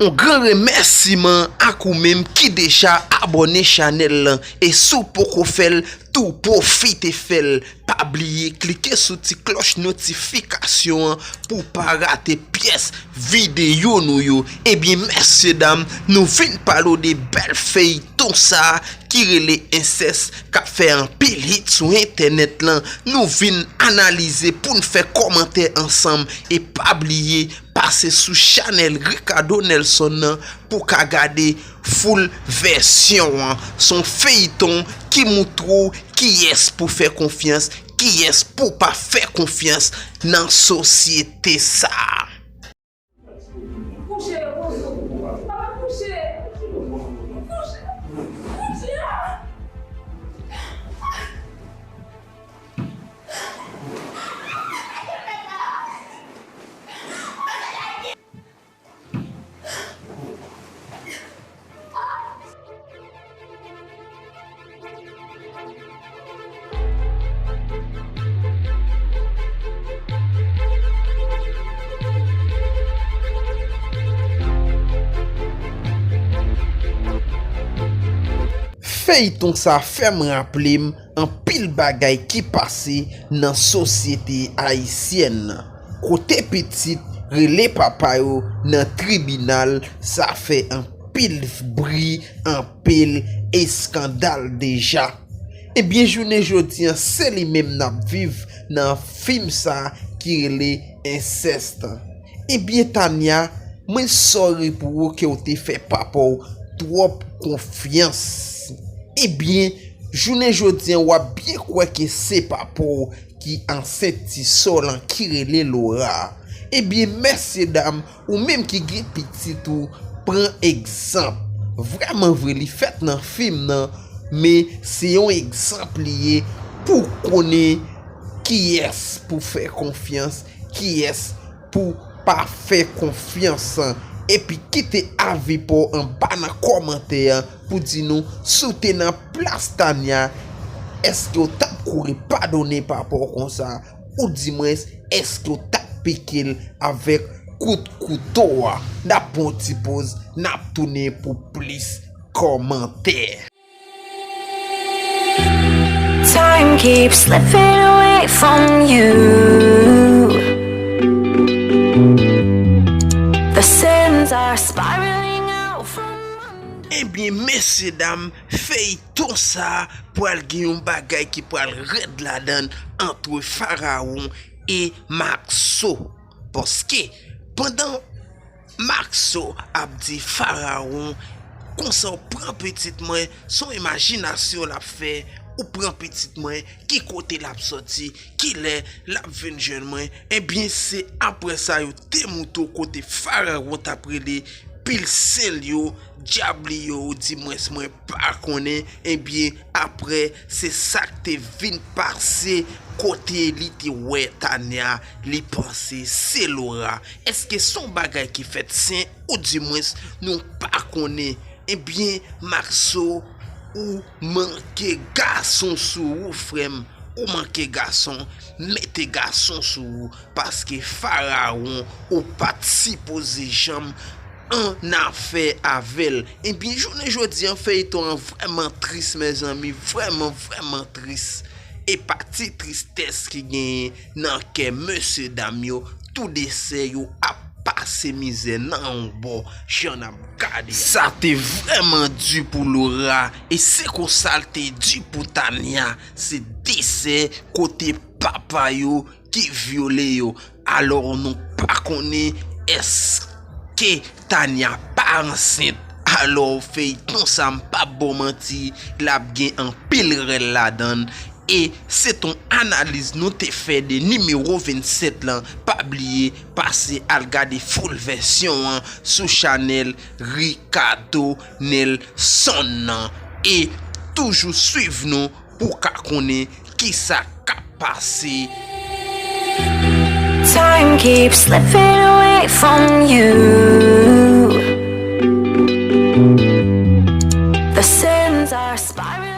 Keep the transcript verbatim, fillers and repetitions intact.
On gran remèsiman ak ou menm ki deja abòne chanèl lan, e si w poko fè l, tou pwofite fè l. Pa bliye klike sou ti klòch notifikasyon an pou w pa rate pyès videyo nou yo. Ebyen, mesye dam, nou vin pale w de bèl feyton sa ki rele Ensès, k ap fè anpil hit sou entènèt lan. Nou vin analize pou n fè kòmantè ansanm. E pa bliye pase sou chanèl Ricardo Nelson nan pou w ka gade full vèsyon an. Se yon feyton ki moutre w kiyès pou fè konfyans, kiyès pou pa fè konfyans nan sosyete sa a. Kouche, Bonjou. Papa, kouche. Kouche. Kouche. Feyton sa fè m raple m anpil bagay ki pase nan sosyete ayisyèn nan. Kote pitit rele papa yo nan tribinal, sa fè anpil bri, anpil eskandal deja. Ebyen, jounen jodi an, se li menm n ap viv nan fim sa ki rele Ensès. Ebyen, Tania, mwen sòri pou ou ke w te fè papa w twòp konfyans. Ebyen, jounen jodi an, w ap byen kwè ke se papa w ki ansent ti sè w lan ki rele Laura. Ebyen, mesye dam, ou menm ki gen pitit ou, pran egzanp. Vrèman vre, li fèt nan fim nan, men se yon egzanp li ye pou konnen kiyès pou fè konfyans, kiyès pou pa fè konfyans. Epi kite avi pa w anba nan kòmantè an pou di nou si w te nan plas Tania, èske w t ap kouri padone papa w konsa? Oudimwens, èske w t ap pike l avèk kout kouto a? N ap pran yon ti poz, n ap tounen pou plis kòmantè. Time keeps slipping away from you. The sins are spiraling out from under. Ebyen, mesye dam, feyton sa pral gen yon bagay ki pral rèd ladan l ant Farawon e Maxo. Paske pandan Maxo ap di Farawon, konsa w pran pitit mwen, se yon imajinasyon l ap fè, ou pran pitit mwen, ki kote l ap sòti, kilè l ap vin jwenn mwen. Ebyen, se apre sa yo te moutre w kote Farawon t ap rele pil sen l yo, dyab li yo, oudimwens mwen pa konnen. Ebyen, apre, se sa k te vin pase kote li te wè Tania, li panse se Laura. Èske se yon bagay ki fèt sen, oudimwens nou pa konnen? Ebyen, Maxo, ou manke gason sou ou, frè m. Ou manke gason, mete gason sou ou, paske Farawon, ou pa t sipoze janm annafè avè l. Ebyen, jounen jodi an, feyton an vrèman tris, mezanmi, vrèman, vrèman tris. E pa ti tristès ki genyen nan kè mesye dam yo, tou de sè yo ap pase mizè nan yon bò, jan n ap gade a. Sa te vrèman di pou Laura, e se konsa l te di pou Tania, se de sè kote papa yo ki vyole yo. Alò, nou pa konnen èske Tania pa ansent. Alò, feyton sa, m p ap ba w manti, l ap gen anpil rèl ladan l. E se t on analiz nou te fè de nimewo vennsèt lan. Pa bliye pase al gade full vèsyon an sou chanèl Ricardo Nelson nan. E toujou swiv nou pou w ka konnen kisa k ap pase. Time keeps slipping away from you. The sins are spiraling.